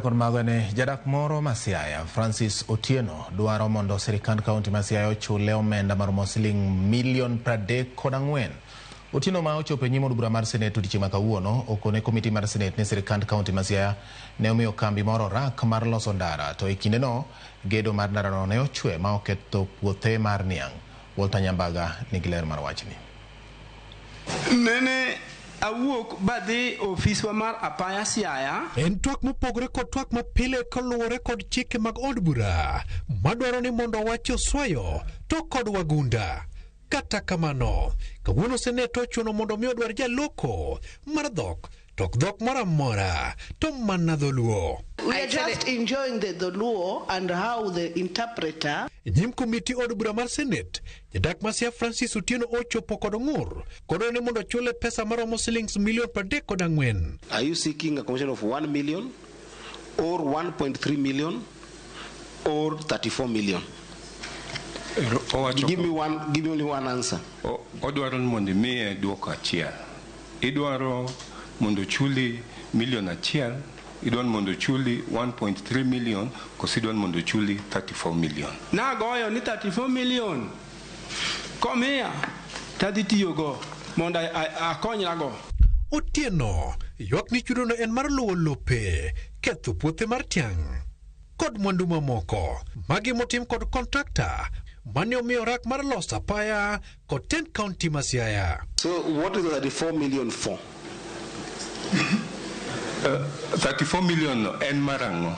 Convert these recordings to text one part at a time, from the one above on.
Kod mago ne jadak moro ma Siaya, Francis Otieno, dwaro mondo sirikand kaunti ma Siaya ochule omenda maromo siling milion 34. Otieno ma ochopo e nyim od bura mar Senet odiochieng' ma kawuono okone komiti mar Senet ni sirikand kaunti ma Siaya ne omiyo kambi moro rak mar loso ndara, to e kindeno gedo mar ndarano ne ochwe ma oketho puothe mar niang'. Walter Nyambaga nigi ler mar wachni. Nene awuok badhi ofiswa mar apaya Siaya. En twak mopogore kod twak mapile kaluwore kod chike mag od bura madwaro ni mondo wach oswayo to kod wagunda. Kata kamano, kawuono Senet ochuno mondo mi odwar jaloko mar dhok to ok dhok moro amora to mana dholuo. We are just enjoying the Dholuo and how the interpreter E nyim komiti od bura mar Senet, jadak ma Siaya Francis Otieno ochopo kod ng'ur kodwaro ni mondo ochule pesa maromo silings milion 34. Are you seeking a commission of 1 million or 1.3 million or 34 million? Owacho Give me one, give me only one answer. Odwaro ni mondo imiye duoko achiel. Idwaro mondo ochuli milion achiel, idwaro mondo ochuli 1.3 million, koso idwaro mondo ochuli 34 million. Nagoyo ni 34 million komiya tadhi tiyogo mondo akonyrago. Otieno ywak ni chudono en mar luwo lope, ketho puothe mar tiang' kod mwandu mamoko. Magi motim kod kontrakta mane omiyo rak mar loso apaya kod tend kaunti ma Siaya. So what is the 34 million for? 34 million no en mar ang'o?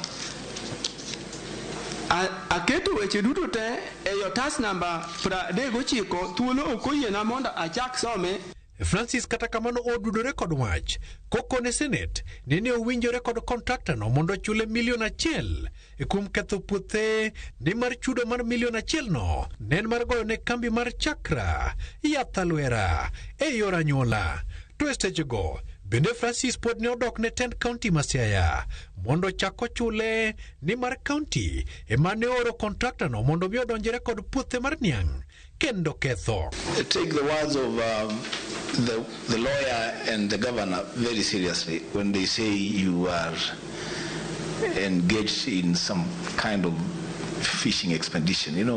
Aketo weche duto te e otas namba 39, thuolo ok oyiena mondo achak some. Francis kata kamano odudore kod wach kokone Senet ni ne owinjore kod kontrakta no mondo ochule milion achiel e kuom ketho puothe ni mar chudo mar milion achiel no ne en mar goyo ne kambi mar Chakra yath alwera e yor anyuola. To e sechego bende Francis pod ne odok ne tend kaunti ma Siaya mondo ochak ochule ni mar kaunti ema ne ooro kontrakta no mondo mi odonjre kod puothe mar niang' kendo ketho. Take the words of the lawyer and the governor very seriously when they say you are engaged in some kind of fishing expedition. You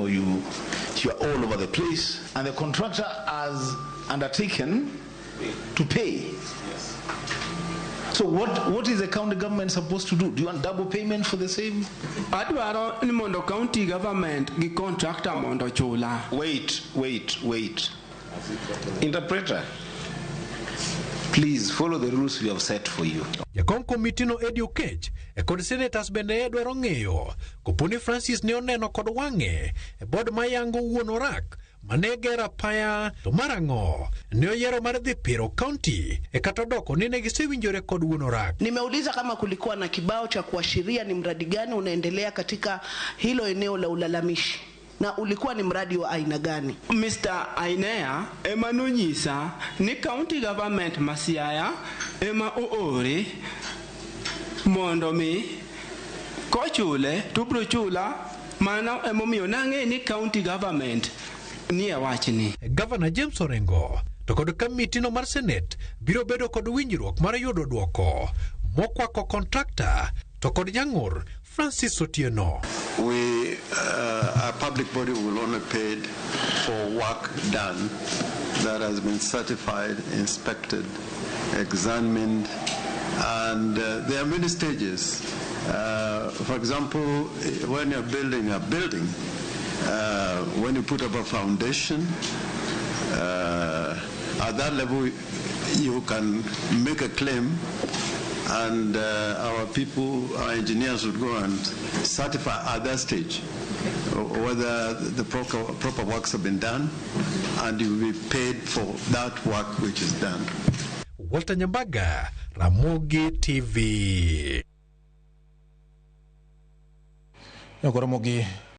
are all over the place, and the contractor has undertaken to pay. So what is the county government supposed to do? Do you want double payment for the same? Adwaro ni mondo county government gi contractor mondo chula. Wait, wait, wait. Interpreter, please follow the rules we have set for you. Jakom komitino Eddie Okech e kod senators bende dwaro ng'eyo kopo ni Francis ne oneno kod wang'e e bod mayango wuon orak mane gero apaya to mar ang'o ne oyiero mar dhi piro kaunti e kata odoko ni ne gisewinjore kod wuon orak. Nimeuliza kama kulikuwa na kibao cha kuashiria ni mradi gani unaendelea katika hilo eneo la ulalamishi na ulikuwa ni mradi wa aina gani. Mr. Ainea ema nonyisa ni county government ma Siaya ema oore mondo mi kochule to obiro chula. Mano emomiyo nang'e ni county government nie wachni. Gavana James Orengo to kod kamitino mar Senet biro bedo kod winjruok mar yudo duoko mokwako kontrakta to kod jang'ur Francis Otieno. We, a public body will only pay for work done that has been certified, inspected, examined, and there are many stages. For example, when you're building a building, when you put up a foundation, at that level you can make a claim, and our people, our engineers would go and certify at that stage whether the proper works have been done, and you will be paid for that work which is done. Walter Nyambaga, Ramogi TV. Nyakoromogi.